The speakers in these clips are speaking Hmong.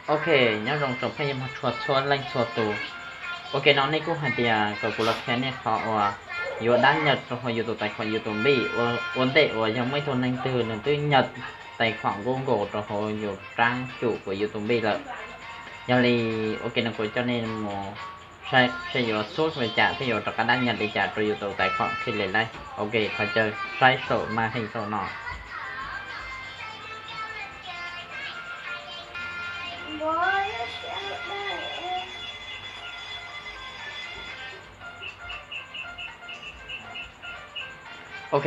Ok, nyob zoo tsoom phooj ywg mog tshua txhua leej txhua tus. Ok, no nej kuj hais tias kom kuv los qhia nej qhov uas yuav dab nyaj rau hauv yus tus tais khuam yus tus npij ua ntej uas yog muaj ib tug neeg twg nws twb nyaj tais khuam Google rau hauv yus rab cum kuv yus tus npij lawm. Yog li, ok, no kuv coj nej mus saib yuav xub li cas thiab yuav rov qab dab nyaj li cas rau yus tus tais khuam khi li laiv. Ok, qhov chaw saib saum maj heej rau no. Ok,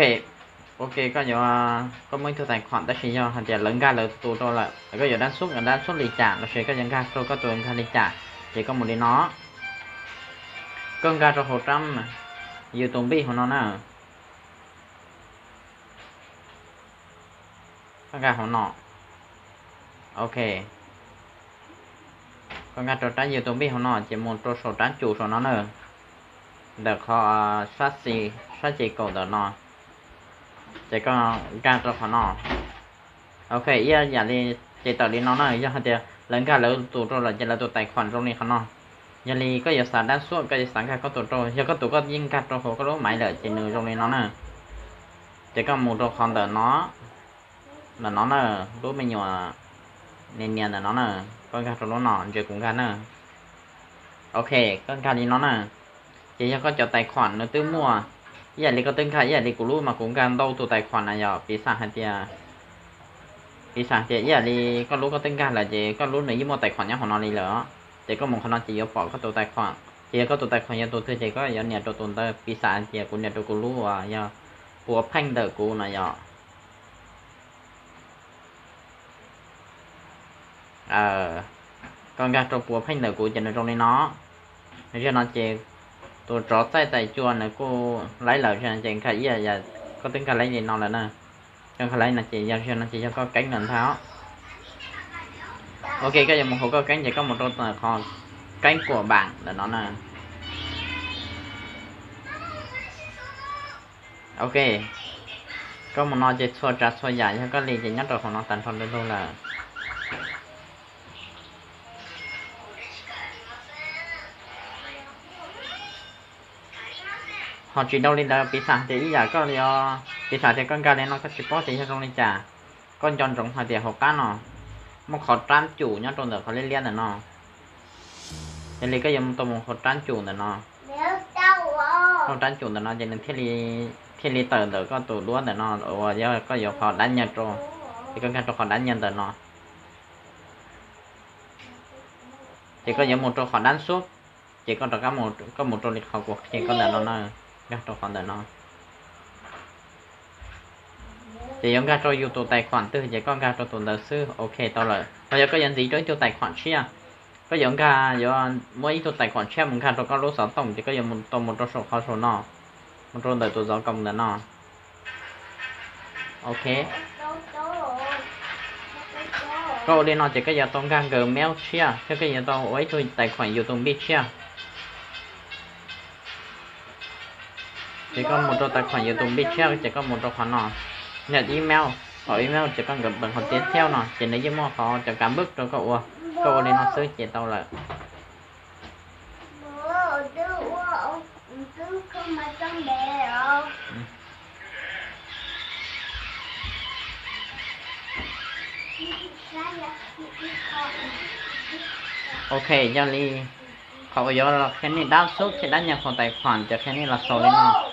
ok, koj yuav, koj muaj ib tug tais khuam tab sis yog hais tias lawv nkag lawv tus rau lawm, koj yuav dab xub, dab xub li cas lossis koj yuav nkag rau koj tus nkag li cas, ces koj mus li no. Koj nkag rau hauv rab yus tus npij hauv no na. Koj nkag hauv no. Ok. Koj nkag rau rab yus tus npij hauv no ces mus rau saum rab cum saum no na. Ntawm qhov sab xis, sab ces kaum ntawm no. Ces koj nkag rau qhov no. Ok, ib yam li ces tawm li no na, yog hais tias lawv nkag lawv tus rau lawm ces lawv tus tais khuam zoo li qhov no. Yog li koj yuav xav dab xub, koj yuav xav nkag koj tus rau, yog koj tus koj yeej nkag rau hauv koj lub maiv lawm ces nws zoo li no na. Ces koj mus rau qhov ntawm no, ntawm no na, lub me nyuam nias nias ntawm no na, koj nkag rau lub no, ntsia kuv nkag na. Ok, koj nkag li no na. Ces yog koj cov tais khuam nws twb muaj, ib yam li koj twb nkag ib yam li kuv lub mas kuv nkag ntau tus tais khuam na yom, piv xam hais tias, piv xam tias ib yam li koj lub koj twb nkag lawm ces koj lub nws yeej muaj tais khuam nyob hauv no li lawm. Ces koj mus qhov no ces yuav pom koj tus tais khuam, ces yog koj tus tais khuam yog tus twg ces koj yuav nias rau tus ntawd, piv xam hais tias kuv nias rau kuv lub uas yog puav pheej ntawm kuv no yom. Koj nkag rau puav pheej ntawm kuv ces nws zoo li no. Nws zaj no ces tus tsov txaij txais cua nws kuj laib lawm, ces nkag ib yam, koj twb nkag laib li no lawm na. Koj nkag laib no ces yog zaj no ces yog koj keeb lawm ntag. Ok, koj yuav mus hauv koj keeb ces koj mus rau qhov keeb kuam npaam ntawm no na. Ok, koj mus no ces txhua tsav txhua yam yog koj li ces nyob rau hauv no tag nrho lug lug lawm. Ho tsis dhau li ntawd, piv xam tias ib yam koj li os, piv xam tias koj nkag li no koj tsis paub tias yog zoo li cas. Koj nco ntsoov hais tias hauv qab no muaj qhov rab cum nyob rau ntawm qhov liab liab ntawm no. Yog li koj yuav tau mus hauv rab cum ntawm no. Hauv rab cum ntawm no ces nws thiaj li tawm ntawm koj tus duab ntawm no uas yog koj yuav qhov dab nyaj rau, ces koj nkag rau qhov dab nyaj ntawm no. Ces koj yuav mus rau qhov dab xub, ces koj rov qab, koj mus rau li qhov kuv qhia koj ntawm no na, nkag rau qhov ntawm no. Ces yuav nkag rau yus tus tais khuam twg ces koj nkag rau tus ntawd xwb, ok tau lawm. Ho yog koj yuav ntxiv rau ib tug tais khuam tshiab, koj yuav nkag, yuav muab ib tug tais khuam tshiab mus nkag rau koj lub xov tooj ces koj yuav mus tau mus rau saum qhov saum no, mus rau ntawm tus zov koos ntawm no. Ok. Koj ua li no ces koj yuav tau nkag Gmail tshiab thiab koj yuav tau ua ib tug tais khuam YouTube tshiab. Ces koj mus rau tais khuam YouTube tshiab ces koj mus rau qhov no, nyaj email, qhov email ces koj nkawd peem qhov tiab thiab no ces nws yeej muaj qhov cov kav npwb rau koj ua. Koj ua li no xwb ces tau lawm. Ok, yog li qhov uas yuav los qhia nej dab xub thiab dab nyaj hauv tais khuam ces qhia nej los xaus li no.